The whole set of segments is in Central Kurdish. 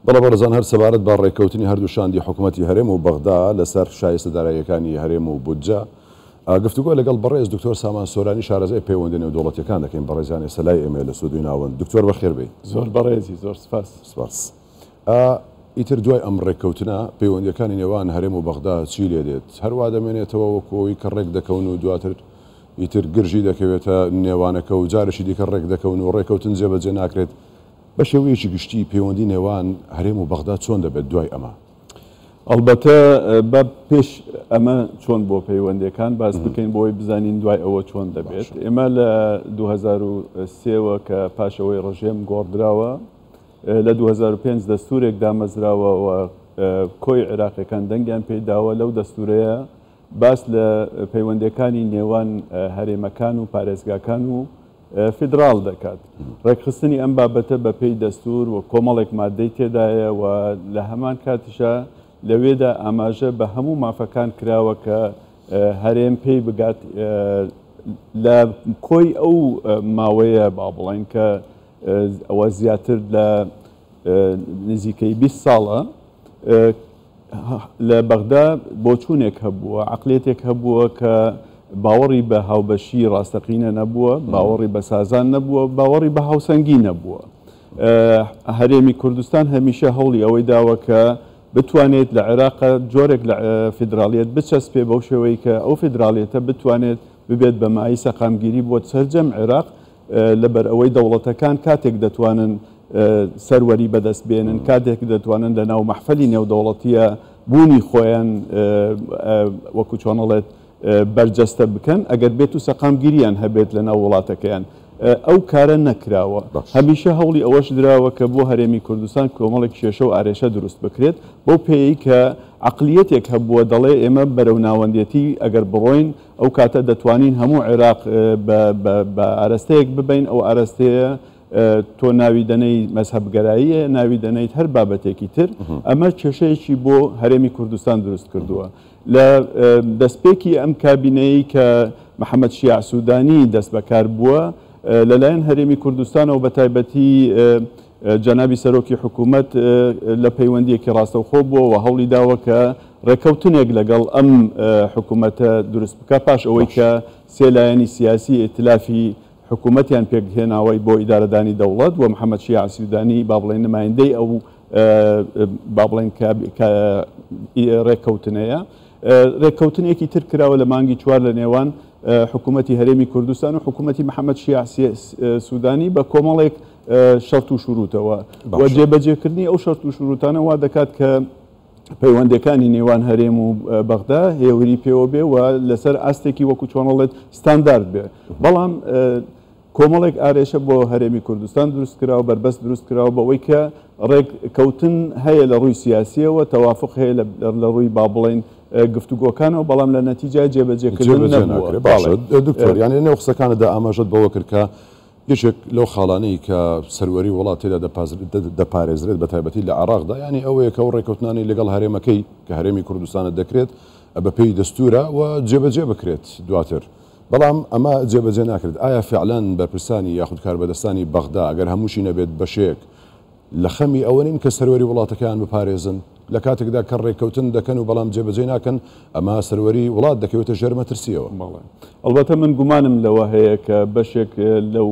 بەڵێ بەڕێزان هەر سەبارەت بە ڕێککەوتنی هەردوو شاندی حکومەتی هەرێم و بەغدا لەسەر شایستە داراییەکانی هەرێم و بودجە گفتوگۆ لەگەڵ بەڕێز دکتۆر سامان سۆرانی شارەزای پەیوەندە نێودەوڵەتیەکان دەکەین. بەڕێزیان ئێستا لای ئێمەیە لە ستۆدیۆی ناوەند. دکتۆر بەخێر بێی. زۆر بەڕێزی، زۆر سپاس. سپاس. ئیتر دوای ئەم ڕێککەوتنە پەیوەندیەکانی نێوان هەرێم و بەغدا چی لێ دێت؟ هەروا دەمێنێتەوە وەکو ئەوەی کە ڕێک دەکەون و دواتر ئیتر گرژی دەکەوێتە نێوانەکە و جارێکی دیکە ڕێک دەکەون و ڕێکەوتن جێبەجێ ناکرێت؟ بە شێوەیەکی گشتی پەیوەندی نێوان هەرێم و بەغدا چۆن دەبێت دوای ئەمە؟ ئەڵبەتە با پێش ئەمە چۆن بۆ پەیوەندیەکان باس بکەین بۆی بزانین دوای ئەوە چۆن دەبێت. ئێمە لە 2003ەوە کە پاش ئەوەی ڕژێم گۆڕدراوە لە 2005 دەستورێک دامەزراوە و کۆی عێراقیەکان دەنگیان پێی داوە. لەو دەستورەیە باس لە پەیوەندیەکانی نێوان هەرێمەکان و پارێزگاکان و فیدراڵ دەکات. ڕێکخستنی ئەم بابەتە بە پێی دەستوور و کۆمەڵێک مادەی تێدایە و لە هەمان کاتیشا لەوێدا ئاماژە بە هەموو مافەکان کراوە کە هەرێم پێی بگات لە کۆی ئەو ماوەیە با بڵێین کە ئەوە زیاتر لە نزیکەی 20 ساڵە لە بەغدا بۆچوونێک هەبووە، عەقلیەتێک هەبووە کە باوەڕی بە هاوبەشی ڕاستەقینە نەبووە، باوەڕی بە سازان نەبووە، باوەڕی بە هاوسەنگی نەبووە. هەرێمی کوردستان هەمیشە هەوڵی ئەوەی داوە کە بتوانێت لە عێراق جۆرێک لە فیدراڵیەت بچەسپێ بەو شێوەی کە ئەو فیدراڵیەتە بتوانێت ببێت بە مایەی سەقامگیری بۆ سەرجەم عێراق، لەبەرئەوەی دەوڵەتەکان کاتێک دەتوانن سەروەری بەدەست بێنن، کاتێک دەتوانن لە ناو مەحفەلی نێودەوڵەتییە بوونی خۆیان وەکو چۆن ئەڵێت بەرجەستە بکەن، ئەگەر بێت و سەقامگیریان هەبێت لە ناو وڵاتەکەیان. ئەو کارە نەکراوە. هەمیشە هەوڵی ئەوەش دراوە کە بۆ هەرێمی کوردستان کۆمەڵێک کێشە و ئارێشە دروست بکرێت، بەو پێیەی کە عەقلیەتێک هەبووە دەڵێ ئێمە بەرەو ناوەندێتی ئەگەر بڕۆین ئەو کاتە دەتوانین هەموو عێراق بە ئارەستەیەک ببەین، ئەو ئارەستەیە تۆ ناوی دەنێی مەزهەبگەراییە، ناوی دەنێیت هەر بابەتێکی تر، ئەمە کێشەیەکی بۆ هەرێمی کوردستان دروست کردووە. لە دەستپێکی ئەم کابینەیەی کە محەمەد شیاع سوودانی دەستبەکار بووە، لەلایەن هەرێمی کوردستانەوە بەتایبەتی جەنابی سەرۆکی حکوومەت لە پەیوەندییەکی ڕاستەوخۆ بووە و هەوڵی داوە کە ڕێککەوتنێک لەگەڵ ئەم حکوومەتە دروست بکات پاش ئەوەی کە سێ لایەنی سیاسی ئیتلافی حکوومەتیان پێکهێناوەی بۆ ئیدارەدانی دەوڵەت و محەمەد شیاع سودانی با بڵێین نمایندەی ئەو با بڵێین کە ڕێککەوتنەیە. رێککەوتنێکی تر کراوە لە مانگی چوار لە نێوان حکوومەتی هەرێمی کوردستان و حکوومەتی محەمەد شیاع سودانی بە کۆمەڵێک شەرت و شروتەوە و جێبەجێکردنی ئەو شەرت و شروتانە وا دەکات کە پەیوەندەکانی نێوان هەرێم و بەغدا هێوری پێوە بێ و لەسەر ئاستێکی وەکو چۆنەڵێت ستاندارد بێ. بەڵام کۆمەڵێک ئارێشە بۆ هەرێمی کوردستان دروست کراوە، بەربەست دروست کراوە بەوەی کە ڕێککەوتن هەیە لە ڕووی سیاسییەوە، تەوافق هەیە لە ڕووی با بڵێین گفتوگۆکانەوە، بەڵام لە نەتیجای جێبەجێکردن نەبووە. باشە دکتۆر، یانی لەنێو قسەکانتدا ئاماژەت بەوە کرد کە یەکێک لەو خاڵانەی کە سەروەری وڵات تێدا دەپارێزرێت بە تایبەتی لە عێراقدا یانی ئەوەیە کە ئەو ڕێککەوتنانەی لەگەڵ هەرێمەکەی کە هەرێمی کوردستانە دەکرێت بەپێی دەستوورە و جێبەجێ بکرێت دواتر. بەڵام ئەمە جێبەجێ ناکرێت، ئایا فیعلەن بەرپرسانی یاخود کاربەدەستانی بەغدا ئەگەر هەمووشی نەبێت بەشێک لە خەمی ئەوە نین کە سەروەری وڵاتەکەیان بپارێزن؟ لە کاتێکدا کە ڕێککەوتن دەکەن و بەڵام جێبەجێی ناکەن ئەمە سەروەری وڵات دەکەوێتە ژێر مەترسییەوە. بەڵێ ئەڵبەتە من گومانم لەوە هەیە کە بەشێک لەو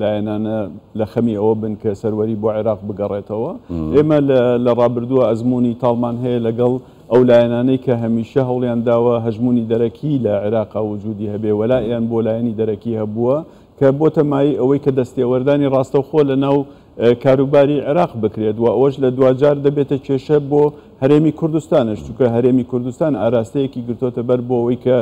لایەنانە لە خەمی ئەوە بن کە سەروەری بۆ عێراق بگەڕێتەوە. ئێمە لە ڕابردووە ئەزموونی تاڵمان هەیە لەگەڵ ئەو لایەنانەی کە هەمیشە هەوڵیان داوە هەژموونی دەرەکی لە عێراقا وجودی هەبێ، وەلائیان بۆ لایەنی دەرەکی هەبووە کە بۆتە مایەی ئەوەی کە دەستێوەردانی ڕاستەوخۆ لە ناو کاروباری عێراق بکرێت و ئەوەش لە دواجار دەبێتە کێشە بۆ هەرێمی کوردستانش، چونکە هەرێمی کوردستان ئاراستەیەکی گرتۆتە بەر بۆ ئەوەی کە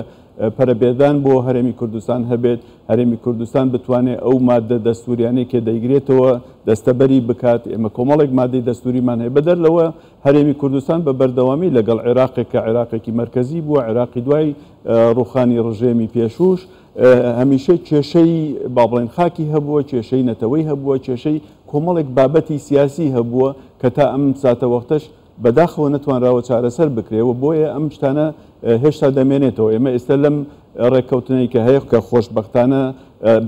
پەرەپێدان بۆ هەرێمی کوردستان هەبێت، هەرێمی کوردستان بتوانێت ئەو ماددە دەستووریانەی کە دەیگرێتەوە دەستەبەری بکات. ئێمە کۆمەڵێک مادەی دەستووریمان هەیە، بەدەر لەوە هەرێمی کوردستان بە بەردەوامی لەگەڵ عێراقێک کە عێراقێکی مەرکەزی بووە، عێراقی دوای ڕووخانی ڕژێمی پێشووش، هەمیشە کێشەی با بڵێین خاکی هەبووە، کێشەی نەتەوەی هەبووە، کێشەی کۆمەڵێک بابەتی سیاسی هەبووە کە تا ئەم ساتەوەختەش بەداخەوە نەتوانراوە چارەسەر بکرێ و بۆیە ئەم شتانە هێشتا دەمێنێتەوە. ئێمە ئێستا لەم ڕێککەوتنەی کە هەیە کە خۆشبەختانە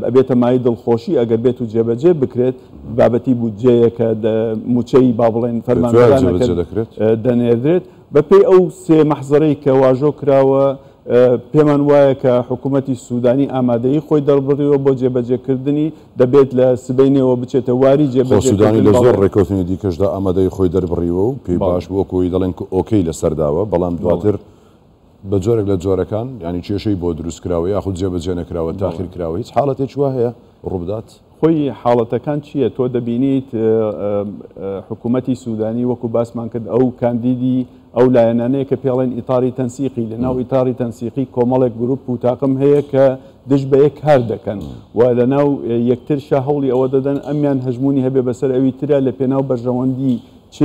ئەبێتە مایەی دڵخۆشی ئەگەر بێت و جێبەجێ بکرێت، بابەتی بودجەیە کە مووچەی با بڵێن فەرمانبەرانە دەنێردرێت بەپێی ئەو سێ مەحزەرەی کە واژۆ کراوە. پێمان وایە کە حکوومەتی سوودانی ئامادەیی خۆی دەربڕیوە بۆ جێبەجێکردنی، دەبێت لە سبەینێوە بچێتە واری خۆ سوودانی لە زۆر ڕێککەوتنی دیکەشدا ئامادەیی خۆی دەربڕیوە و پێی باش بوو وەکو ئەوەی دەڵێن okay لەسەر داوە، بەڵام دواتر بە جۆرێک لە جۆرەکان یانی کێشەی بۆ دروست کراوە یاخود جێبەجێ نەکراوە، تاخیر کراوە، هیچ حاڵەتێکی وا هەیە ڕووبدات؟ خۆی حاڵەتەکان چییە؟ تۆ دەبینیت حکوومەتی سوودانی وەکو باسمان کرد ئەو کاندیدی ئەو لایەنانەیە کە پێڵێن ئیتاری تەنسیقی، لە ناو ئیتاری تەنسیقی کۆمەڵێک گروپ و تاقم هەیە کە دژ بە یەک کار دەکەن و لە ناو یەکترشا هەوڵی ئەوە دەدەن ئەمیان هەژموونی هەبێ بەسەر ئەوی ترا لە پێناو بەرژەوەندی چ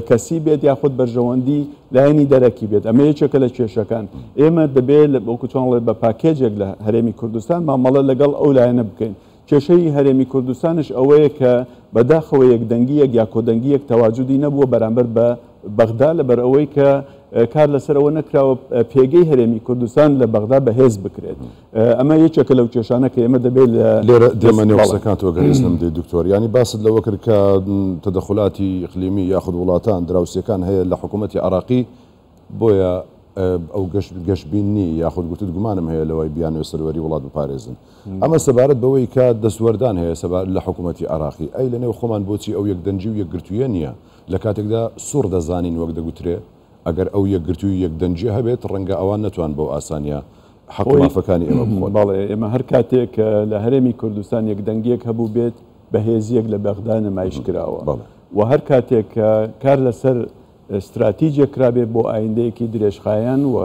کەسی بێت یاخود بەرژەوەندی لایەنی دەرەکی بێت. ئەمە یەکێکە لە کێشەکان. ئێمە دەبێت وەکو چۆن ڵێ بە پاکێجێک لە هەرێمی کوردستان مامەڵە لەگەڵ ئەو لایەنە بکەین. کێشەی هەرێمی کوردستانش ئەوەیە کە بەداخەوە یەکدەنگییەک یا کۆدەنگییەک تەواجودی نەبووە بەرامبەر بە بەغدا، لەبەر ئەوەی کە کار لەسەر ئەوە نەکراوە پێگەی هەرێمی کوردستان لە بەغدا بەهێز بکرێت. ئەمە یەکێکە لەو کێشانە کە ئێمە دەبێت لە لێرە دێمە نێو قسەکانتەوە گەر ئیزنم بدەیت دکتۆر، یانی باست لەوە کرد کە تەدەخولاتی ئیقلیمی یاخود وڵاتان دراوسێکان هەیە لە حکوومەتی عێراقی، بۆیە ئەو گەشبین نی یاخود گوتت گومانم هەیە لەوەی بیانەوێت سەروەری وڵات بپارێزن. ئەمە سەبارەت بەوەی کە دەستوەردان هەیە سەبارەت لە حکوومەتی عێراقی، ئەی لەنێو خۆمان بۆچی ئەو یەکدەنگی و یەکگرتوویە نییە؟ لە کاتێکدا سوڕ دەزانین وەک دەگوترێ ئەگەر ئەو یەکگرتووی و یەکدەنگییە هەبێت ڕەنگە ئەوان نەتوان بەو ئاسانییە حەق و مافەکانی ئێمە بخۆن. بەڵێ ئێمە هەر کاتێک کە لە هەرێمی کوردستان یەکدەنگییەک هەبووبێت بەهێزییەک لە بەغدا نمایش کراوە و هەر کاتێک کە کار لەسەر ستراتیجێک کرابێت بۆ ئایندەیەکی درێژخایەن و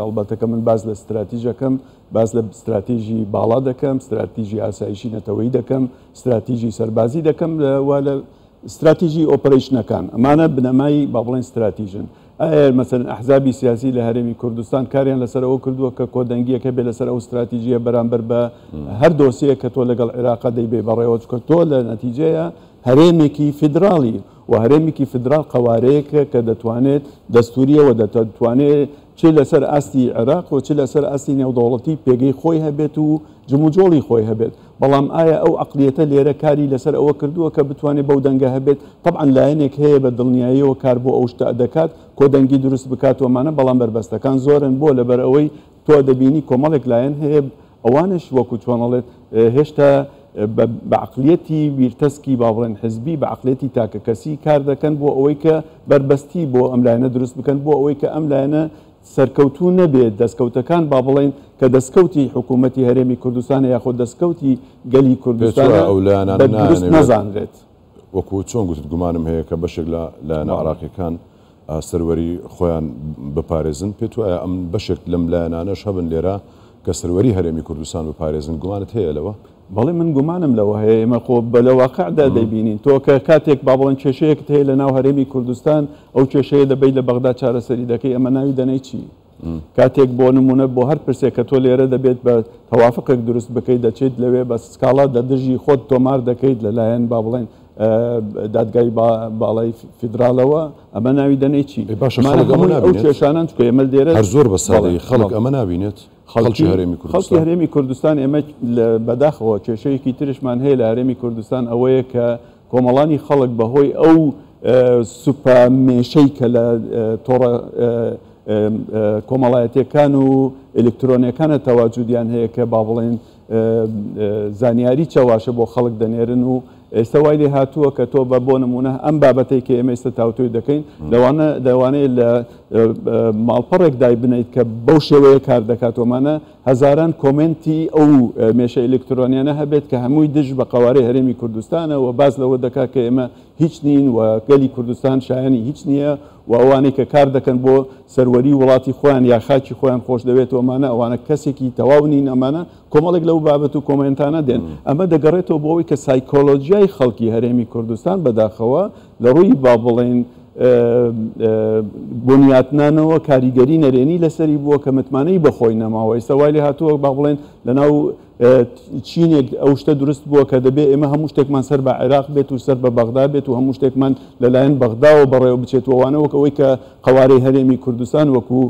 ئەڵبەتە کە من باس لە ستراتیژ ئەکەم باس لە ستراتیژی باڵا دەکەم، ستراتیژی ئاسایشی نەتەوەیی دەکەم، ستراتیژی سەربازی دەکەم و لە ستراتیژی ئۆپەرەیشنەکان. ئەمانە بنەمای با بڵێین ستراتیژن. ئایا مەسەلەن ئەحزابی سیاسی لە هەرێمی کوردستان کاریان لەسەر ئەوە کردووە کە کۆدەنگییەک هەبێت لەسەر ئەو ستراتیژییە بەرامبەر بە هەر دۆسیەیەک کە تۆ لەگەڵ عێراقا دەیبەی بەڕێوە؟ چونکە تۆ لە نەتیجەیە هەرێمێکی فیدراڵی و هەرێمێکی فیدراڵ قەوارەیەکە کە دەتوانێت دەستوورییە و دەتوانێت چ لەسەر ئاستی عێراق و چ لەسەر ئاستی نێودەوڵەتی پێگەی خۆی هەبێت و جموجۆڵی خۆی هەبێت. بەڵام ئایا ئەو عەقڵیەتە لێرە کاری لەسەر ئەوە کردووە کە بتوانێت بەو دەنگە هەبێت؟ تەبعەن لایەنێک هەیە بە دڵنیاییەوە کار بۆ ئەو شتە دەکات، کۆدەنگی دروست بکات و ئەمانە، بەڵام بەربەستەکان زۆرن. بۆ؟ لەبەر ئەوەی تۆ دەبینی کۆمەڵێک لایەن هەیە ئەوانش وەکو چۆن ئەڵێت هێشتا بە عەقڵیەتی بیرتەسکی با بڵێن حزبی، بە عەقڵیەتی تاکەکەسی کار دەکەن بۆ ئەوەی کە بەربەستی بۆ ئەم لایەنە دروست بکەن، بۆ ئەوەی کە ئەم لایەنە سەرکەوتوو نەبێت، دەستکەوتەکان با بڵێین کە دەستکەوتی حکوومەتی هەرێمی کوردستانە یاخۆ دەستکەوتی گەلی پێت کوردستانە وایە ئەو لایەنانە بە دروست نایانەوێت نەزانرێت. وەکوو چۆن گوتت گومانم هەیە کە بەشێک لە لایەنە عێراقییەکان سەروەری خۆیان بپارێزن، پێت وایە ئەم بەشێک لەم لایەنانەش هەبن لێرە کە سەروەری هەرێمی کوردستان بپارێزن، گومانت هەیە لەوە؟ بەڵێ من گومانم لەوە هەیە، ئێمە خۆ بە لە واقعدا دەیبینین، تۆ کە کاتێک با بڵێن کێشەیەکت هەیە لە ناو هەرێمی کوردستان، ئەو کێشەیە دەبەی لە بەغدا چارەسەری دەکەی، ئەمە ناوی دەنێی چی؟ کاتێک بۆ نموونە بۆ هەر پرسێک کە تۆ لێرە دەبێت بە تەوافقێک دروست بکەیت، دەچیت لەوێ بە سکاڵا لە دژی خۆت تۆمار دەکەیت لەلایەن با بڵێن دادگای باڵای فیدراڵەوە، ئەمە ناوی دەنێی چی؟ باشە خەڵک ئەمە ئەو نابینێت؟ کێشانەن چونکە ئێمە لێرە هەر زۆر بە سادەیی خەڵک ئەمە نابینێت؟ خەڵکی هەرێمی خەڵکی کوردستان. هەرێمی کوردستان ئێمە بەداخەوە کێشەیەکی ترشمان هەیە لە هەرێمی کوردستان ئەوەیە کە کۆمەڵانی خەڵک بەهۆی ئەو سوپا مێشەی کە لە تۆڕە کۆمەڵایەتیەکان و ئەلکترۆنیەکانە تەواجودیان هەیە کە با بڵێن زانیاری چەواشە بۆ خەڵک دەنێرن و ئێستا وای لێ هاتووە کە تۆ بە بۆ نمونە ئەم بابەتەی کە ئێمە ئێستا تاوتوێ دەکەین لەوانە لەوانەیە لە ماڵپەڕێک دایبنیت کە بەو شێوەیە کار دەکات ومانە هەزاران کۆمێنتی ئەو مێشە ئەلکترۆنیانە هەبێت کە هەمووی دژ بە قەوارەی هەرێمی کوردستانە و باس لەوە دەکات کە ئێمە هیچ نین و گەلی کوردستان شایانی هیچ نییە و ئەوانەی کە کار دەکەن بۆ سەروەری وڵاتی خۆیان یا خاکی خۆیان خۆش دەوێت و ئەمانە ئەوانە کەسێکی تەواو نین، ئەمانە کۆمەڵێک لەو بابەت و کۆمێنتانە دێن. ئەمە دەگەڕێتەوە بۆ ئەوەی کە سایکۆلۆژیای خەڵکی هەرێمی کوردستان بەداخەوە لە ڕووی با بڵێین بنیاتنانەوە کاریگەری نەرێنی لەسەری بووە کە متمانەی بەخۆی نەماوە. ئێستا وای لێ هاتووە با بڵێن لەناو چینێک ئەو شتە دروست بووە کە دەبێت ئێمە هەموو شتێکمان سەر بە عێراق بێت و سەر بە بەغدا بێت و هەموو شتێکمان لەلایەن بەغداوە بەڕێوە بچێت و ئەوانە وەک ئەوەی کە قەوارەی هەرێمی کوردستان وەکو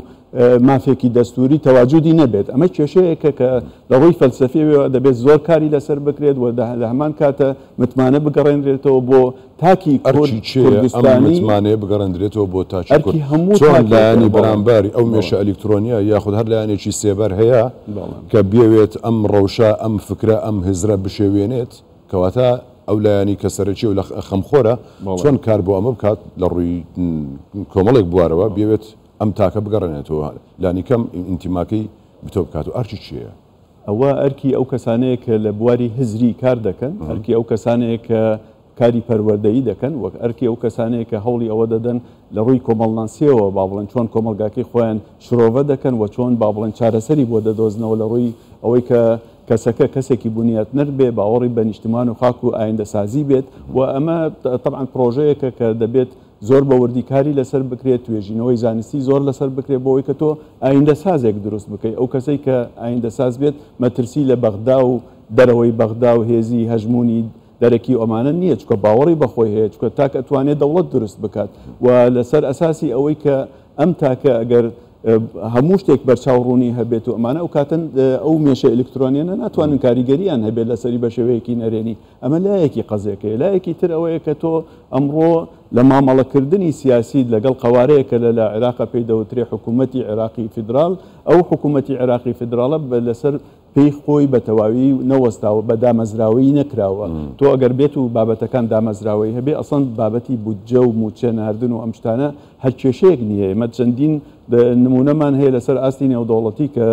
مافێکی دەستووری تەواجودی نەبێت. ئەمە کێشەیەکە کە لە ڕووی فەلسەفیەوە دەبێت زۆر کاری لەسەر بکرێت و لە هەمان کاتە متمانە بگەڕێنرێتەوە بۆ تاکی کورد ئەرکی کێیە ئەم کوردستانی. متمانەیە بگەڕێندرێتەوە بۆ تاکی کورد؟ ئەرکی هەموو چۆن تاکێکە. لایەنی بەڵێ بەرامبەر ئەو بەڵێ. مێشە ئەلیکترۆنیە یاخود هەر لایەنێکی سێبەر هەیە بەڵێ. کە بیەوێت ئەم ڕەوشە، ئەم فکرە، ئەم هزرە بشێوێنێت، کەواتە ئەو لایەنی کە سەرەکیە و لە خەمخۆرە بەڵێ. چۆن کار بۆ ئەمە بکات لە ڕووی کۆمەڵێک بوارەوە بیەوێت ئەم تاکە بگەڕێنێتەوە لانیکەم ئینتیماکەی بتەو بکات و ئەرکی کێیە؟ ئەوە ئەرکی ئەو کەسانەیە کە لە بواری هزری کار دەکەن، ئەرکی ئەو کەسانەیە کە کاری پەروەردەیی دەکەن، وەک ئەرکی ئەو کەسانەیە کە هەوڵی ئەوە دەدەن لە ڕووی کۆمەڵناسییەوە با بڵێن چۆن کۆمەڵگاکەی خۆیان شرۆڤە دەکەن و چۆن با بڵێن چارەسەری بۆ دەدۆزنەوە لە ڕووی ئەوەی کە کەسەکە کەسێکی بنیاتنەر بێ، باوەڕی بە نیشتمان و خاک و ئایندەسازی بێت و ئەمە تەبعەن پڕۆژەیەکە کە دەبێت زۆر بە وردی کاری لەسەر بکرێت، توێژینەوەی زانستی زۆر لەسەر بکرێت بۆ ئەوەی کە تۆ ئایندەسازێک دروست بکەیت، ئەو کەسەی کە ئایندەساز بێت مەترسی لە بەغدا و دەرەوەی بەغدا و هێزی هەژموونی دەرەکی و ئەمانە نییە، چونکە باوەڕی بە خۆی هەیە، چونکە تاک ئەتوانێت دەوڵەت دروست بکات و لەسەر ئەساسی ئەوەی کە ئەم تاکە ئەگەر هەموو شتێک بەرچاو ڕوونی هەبێت و ئەمانە ئەو کاتە ئەو مێشە ئەلکترۆنیانە ناتوانن کاریگەریان هەبێت لەسەری بە شێوەیەکی نەرێنی. ئەمە لایەکی قەزیەکەیە. لایەکی تر ئەوەیە کە تۆ ئەمڕۆ لە مامەڵەکردنی سیاسیت لەگەڵ قەوارەیەک کە لە عێراقا پێی دەوترێ حکوومەتی عێراقی فیدراڵ، ئەو حکوومەتی عێراقی فیدراڵە لەسەر پێی خۆی بە تەواوی نەوەستاوە، بە دامەزراوەیی نەکراوە. تۆ ئەگەر بێت و بابەتەکان دامەزراوەیی هەبێ، ئەسڵەن بابەتی بودجە و مووچە ناردن و ئەم شتانە هەر کێشەیەک نییە. ئێمە چەندین نموونەمان هەیە لەسەر ئاستی نێودەوڵەتی کە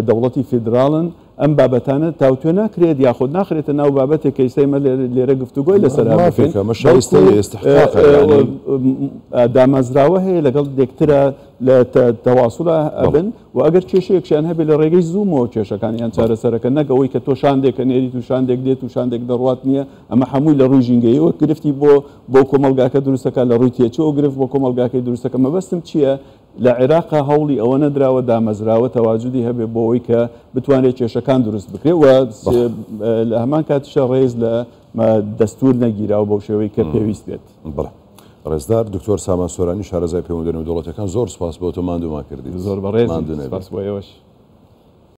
دەوڵەتی فیدراڵن، ئەم بابەتانە تاوتوێ ناکرێت یاخود ناخرێتە ناو بابەتێک کە ئیستا ئێمە لێرە گفتوگۆی لەسەر بکەین، بەڵکو دامەزراوە هەیە لەگەڵ یەکترا لە تەواسوڵا ئەبن و ئەگەر کێشەیەکشیان هەبێت لە ڕێگەی زوومەوە کێشەکانیان چارەسەرەکەن، نەک ئەوەی کە تۆ شاندێک ئەنێریت و شاندێک دێت و شاندێک دەڕوات نییە، ئەمە هەمووی لە ڕووی ژینگەییەوە گرفتی بۆ بۆ کۆمەڵگاکە دروست دەکات، لە ڕووی تێچووەوە گرفت بۆ کۆمەڵگاکەی دروست دەکات، مەبەستم چییە؟ لە عێراقا هەوڵی ئەوە نەدراوە دامەزراوە تەواجودی هەبێ بۆ ئەوەی کە بتوانرێت کێشەکان دروست بکرێت و لە هەمان کاتیشا ڕێز لە دەستوور نەگیراوە بەو شێوەی کە پێویست بێت. بەڵێ. ڕێزدار دکتۆر سامان سۆرانی شارەزای پەیوەندە نێودەوڵەتیەکان زۆر سوپاس بۆ تۆ ماندوومان کردیت. زۆر بەڕێزی. ماندوو نەبی. سوپاس بۆ ئێوەش.